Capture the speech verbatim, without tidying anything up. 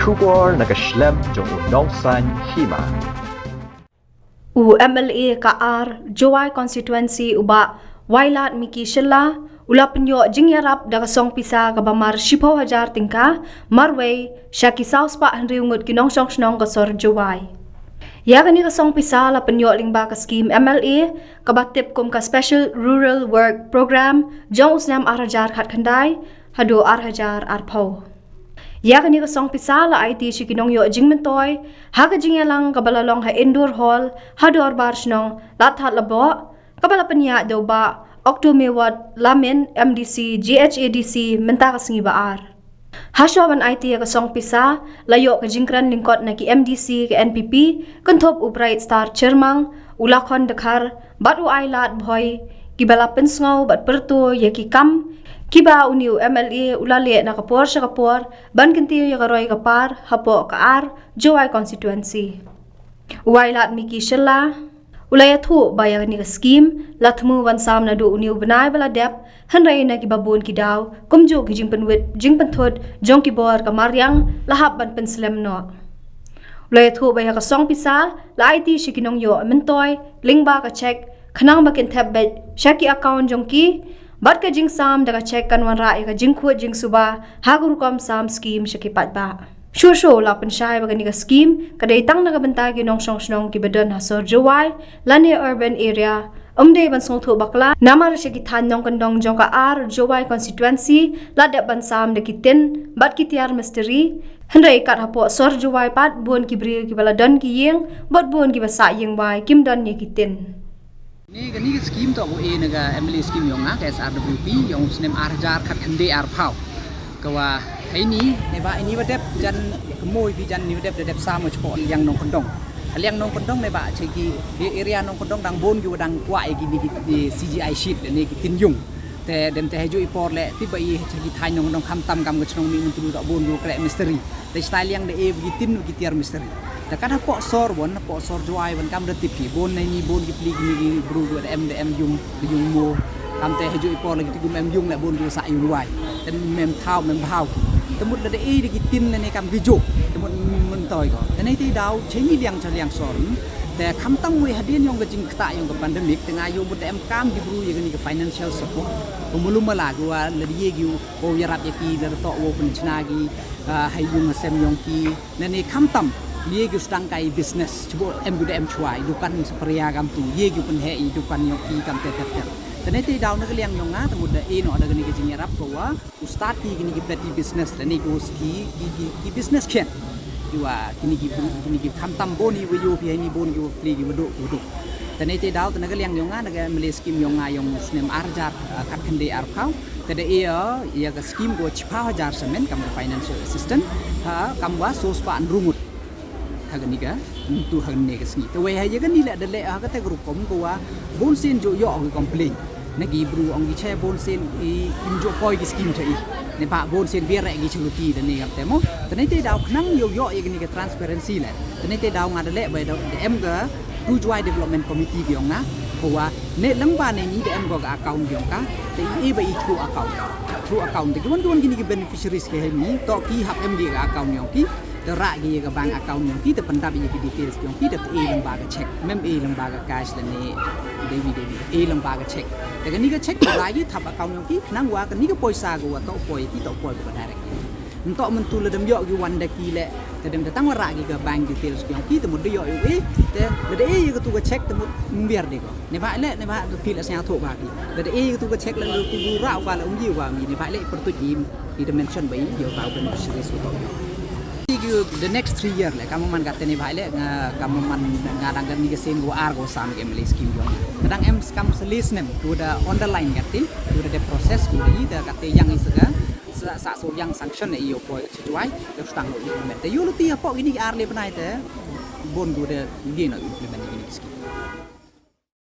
Khubor na ka shlem jong u nongsan hima. U M L A ka ar Jowai constituency u Bah Wailadmiki Shylla u la pynïoh jingïarap da ka song pisa kaba mar shiphew hajar tyngka marwei sha ki saw spah hynriew ngut ki nongshong shnong ka sor Jowai. Ïa kane ka song pisa la pynïoh lyngba ka skim M L A kaba tip kum ka Special Rural Work Program jong u snem ar hajar khatkhyndai haduh ar hajar arphew. Ïa kane ka song pisa la aiti sha ki nongïoh jingmyntoi ha ka jingïalang kaba la long ha Indoor Hall ha dorbar shnong Lathadlaboh, kaba la pynïaid da u Bah Octomewot Lamin, M D C G H A D C, mynta ka sngi ba ar. Hashwa ban aiti ïa ka song pisa la ïoh ka jingkren lyngkot na ki M D C ka N P P, kynthup u Bright Star Chyrmang, u Lakhon Dkhar bad u Ailad Bhoi, kiba la pynsngew bad pyrto ïa ki kam kiba une u M L A u la leh na ka por sha ka por ban kyntiew ïa ka roi ka par hapoh ka ar Jowai constituency. U Wailadmiki Shylla u la ïathuh ba ïa kane ka skim la thmu ban sam naduh une u bnai ba la dep, hynrei na kiba bun ki daw kumjuh ki jingpynwit jingpynthut jong ki bor ka mariang la hap ban pynslem noh. U la ïathuh ba ïa ka song pisa la aiti sha ki nongïoh myntoi lyngba ka cheque khnang ba kin thep beit sha ki account jong ki, bad ka jingsam da ka cheque kan wanrah ïa ka jingkhuid jingsuba ha ka rukom sam skim sha ki paidbah. Shuh shuh u la pynshai ba kane ka skim ka dei tang na ka bynta ki nongshong shnong kiba don ha sor Jowai lane urban area, ym dei ban sngewthuh bakla namar sha ki thaiñ nongkyndong jong ka ar Jowai constituency la dep ban sam da ki tin bad ki tiar mistri, hynrei kat hapoh sor Jowai pat bun ki briew kiba la don ki ïing bad bun kiba sah ïing wai kim don ïa ki tin. Ni kane ka skim to ko e na ka M L A skim jong nga ka S R W P jong u snem ar hajar khatkhyndai arphew. Ka wa heini ne ba ini ba dep jan kmoi bi jan ni ba dep da dep sam u chpo liang nongkyndong. Liang nongkyndong ne ba che ki area nongkyndong dang bun ki wa dang kwah ïa ki ni ki C G I sheet ne ki tin ïung. Te dem te heju i por le ti ba i che ki thaiñ nongkyndong khamtam kam ka chnong Mihmyntdu da bun ki wa kreh mistri. Te stai liang da e ba ki tin ba ki tiar mistri. Te kat hapoh sor won hapoh sor Jowai won kam da tip ki bun na ini bun ki pli ki ni ki bru da em da em ïung da ïung mo. Kam te heju i por la ki ti gum em ïung la bun ki sah ïung wai. Te mem thaw mem bhaw ki. Te mut da da e da ki tin ne kam ki jo. Te mut myntoi ko. Te nei te daw che ni liang cha liang sor. Te khamtam wei hadien ïong ka jingkta ïong ka pandemic te nga ïong mut da em kam ki bru ïa ka ni ka financial support. Ko mulum mala ki wa la die ki ko ïarap ïa ki la to wo pynchna ki. Hai ïung ha sem ïong ki. Nane khamtam lie ki u sdang kai business chibok em ki da em chwa i dukan saparia kam tu lie ki u pynheh i dukan ïong ki kam ter ter ter. Tane te daw na ka liang ïong nga te mut da e noh da kane ka jingïarap ka wa u start ki kine ki petty business lane ki u ski ki ki ki business khian. Ki wa kine ki kine ki khamtam bun i wa ïoh phi ni bun ki wa pli ki wa duk ki wa duk. Tane te daw te na ka liang ïong nga na ka M L A scheme ïong nga ïong snem ar hajar khatkhyndai arphew. Te da e ïa ka scheme ko chiphew hajar samen kam ka financial assistance ha kam wa so spah hynriew ngut. Ha kane ka ntu ha kane ka sngi te wei ha ïa kane leh da leh ha kata ka rukom ko wa bun sien ju ïoh ki complain na ki bru ong ki che bun sien i im ju poi ki scheme cha i ne ba bun sien biar reh ki cha luti da ne kam te mo. Te ne te daw khnang ïoh ïoh ïa kane ka transparency leh te ne te daw nga da leh ba da em ka Tu Jowai Development Committee ki ong nga ko wa ne lang ba ne ni da em ko ka account ki ong ka te i ba i through account through account te ki wan ki wan kini ki beneficiaries ki he ni to ki hap em ki ka account ïong ki te rah ki ka bank account ïong ki te pyndap ïa ki details ïong ki te e lang ba ka check mem e lang ba ka cash lane debi debi e lang ba ka check te kani ka check te rah ki thap account ïong ki nang wa kani ka poisa ko wa to poi ki to poi ko direct. Ntok myntu la dem ïoh ki wan da ki leh te dem da tang wa rah ki ka bank details ki ïong ki te mut da ïoh ïoh e te la da e ïa ka tu ka check te mut mbiar de ko ne ba leh ne ba da phi la sñiaw thoh ba ki la da e ïa ka tu ka check la la tu bu rah wa la um ji wa mi ne ba leh pyrtuit im i da mention ba i ïoh ba beneficiaries wa to ïoh. Ki the next three year leh kam man ka te ne ba leh nga kam man nga dang ka ni ka sien ko ar ko sam ki M L A scheme ïong ka dang em kam sa list nem tu da on the line ka te tu da de process tu da i da ka te ïang i sa ka sa sa so ïang sanction ne ïoh poi. Te wai te stang lo implement te ïoh lo ti hapoh kini ki ar le bnai te bun du de ngi no implement kini ki scheme.